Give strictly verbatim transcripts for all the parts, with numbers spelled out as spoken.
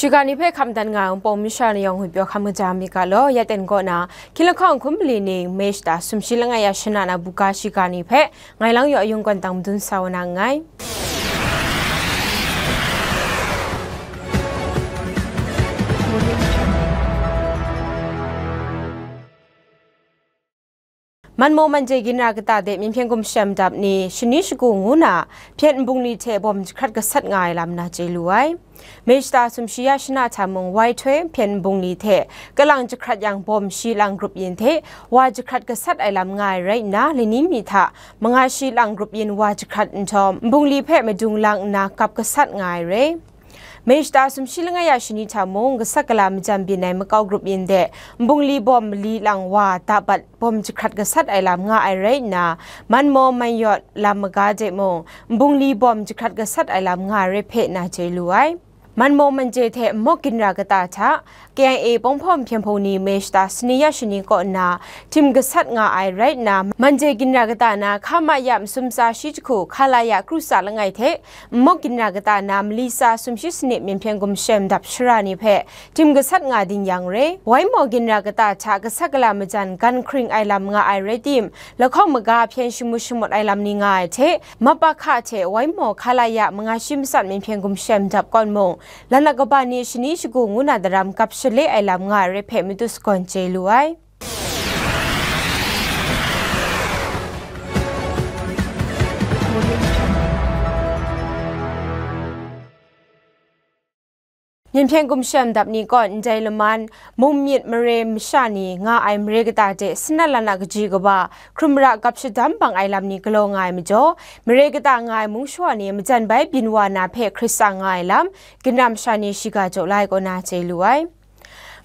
Shiga ni hpe hkam dan nga ai Wunpawng masha ni yawng ngwi pyaw hkam kaja mi ga law, ya ten kaw na, hkying lahkawng hkum mali ning, May shata sumshi langai ya shana na buga shiga ni hpe, ngai lang yaw ayung kawn tang madun sa wa na nngai. Manmaw Manje ginra kata de Myen Hpyen Gumshem dap ni shani shagu ngu na hpyen nbungli hte bawm jahkrat gasat nga ai lam na chye lu ai. May shata sumshi ya shana hta mung, wai htoi hpyen nbungli hte kalang jahkrat yang bawm shi lang grup yin hte wa jahkrat gasat ai lam nga ai rai nna, lani mi hta manga shi lang grup yin wa jahkrat nhtawm, nbungli hpe madung lang nna kap gasat nga ai re. May shata sumshi langai ya shani hta mung, gasat gala majan byin ai makau grup yin de, nbungli bawm mali lang wa dabat bawm jahkrat gasat ai lam nga ai rai nna, Manmaw Manyawt lam maga de mung, nbungli bawm jahkrat gasat ai lam nga ai re hpe na chye lu ai. Manmaw Manje hte Nmawk ginra kata hta, K I A Pawng Hpawm Hpyen Hpung ni May shata sani ya shani kaw nna htim gasat nga ai rai nna, Manje ginra kata na hka ma ya masum tsa shi jahku hka la ya kru tsa langai hte, Nmawk ginra kata na mali tsa sumshi sanit Myen Hpyen Gumshem dap shara ni hpe htim gasat nga ding yang re. Waimaw ginra kata hta gasat gala majan gan hkring ai lam nga ai rai tim, lahkawng maga hpyen shamu shamut ai lam ni nga ai hte, Mapakha hte Waimaw hka la ya manga shi matsat Myen Hpyen Gumshem dap kawn mung, lanat kaba ni shani shagu ngu na daram gap shale ai lam nga ai rai hpe matu sagawn chye lu ai. Myen Hpyen Gumshem dap ni kaw ndai laman, mung myit mare masha ni nga ai mare kata de sanat lanat kaji kaba, hkrum mara gap shadam bang ai lam ni galaw nga ai majaw, mare kata nga ai mung shawa ni majan bai byin wa na hpe hkrit tsang nga ai lam, ginra masha ni shiga jaw la ai kaw na chye lu ai.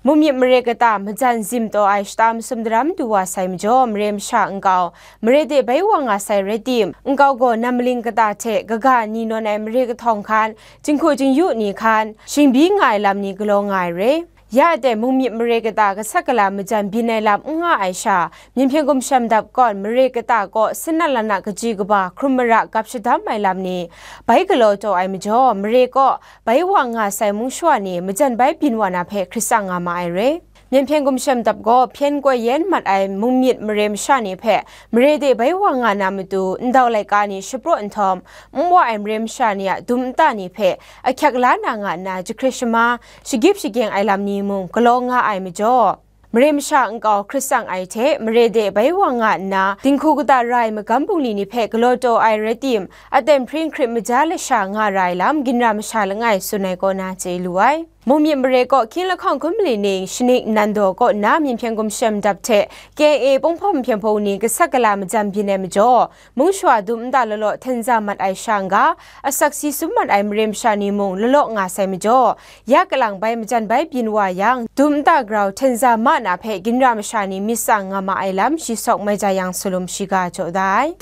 Mung myit mare kata majan zim taw ai shata masum daram du wa sai majaw, mare masha nkau, mare de bai wa nga sai rai tim, nkau gaw nam maling kata hte kaga ni nawn ai mare kahtawng hkan, jinghku jingyu ni hkan, shingbyi nga ai lam ni galaw nga ai re. Ya de mung myit mare kata gasat gala majan byin ai lam n nga ai sha, Myen Hpyen Gumshem dap kawn mare kata kaw sanat lanat kaji kaba hkrum mara gap shadam ai lam ni bai galaw taw ai majaw, mare kaw bai wa nga sai mung shawa ni majan bai byin wa na hpe hkrit tsang nga ma ai re. Myen Hpyen Gumshem dap gaw hpyen koi yen mat ai mung myit mare masha ni hpe mare de bai wa nga na matu ndau laika ni shapraw nhtawm, n wa ai mare masha ni a dum nta ni hpe ahkyak la na nga nna jahkrit shama, shagyip shagyeng ai lam ni mung galaw nga ai majaw, mare masha nkau hkrit tsang ai hte mare de bai wa nga nna, dinghku kata ra ai magam bungli ni hpe galaw taw ai rai tim, aten hpring hkrit maja lasha nga ra ai lam ginra masha langai tsun ai kaw na chye lu ai. Mung myit mare kaw hkying lahkawng hkum mali ning shanik nnan daw kaw nna Myen Hpyen Gumshem dap hte K I A Pawng Hpawm Hpyen Hpung ni gasat gala majan byin ai majaw, mung shawa dum nta law law hten za mat ai sha n-ga, asak si sum mat ai mare masha ni mung law law nga sai majaw, ya kalang bai majan bai byin wa yang, dum nta grau hten za ma na hpe ginra masha ni myit tsang nga ma ai lam, shi sawk mai ja yang salum shiga jaw da ai.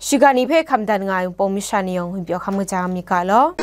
Shiga ni hpe hkam dan nga ai Wunpawng masha ni yawng hpyi hkam kaja mi ga law.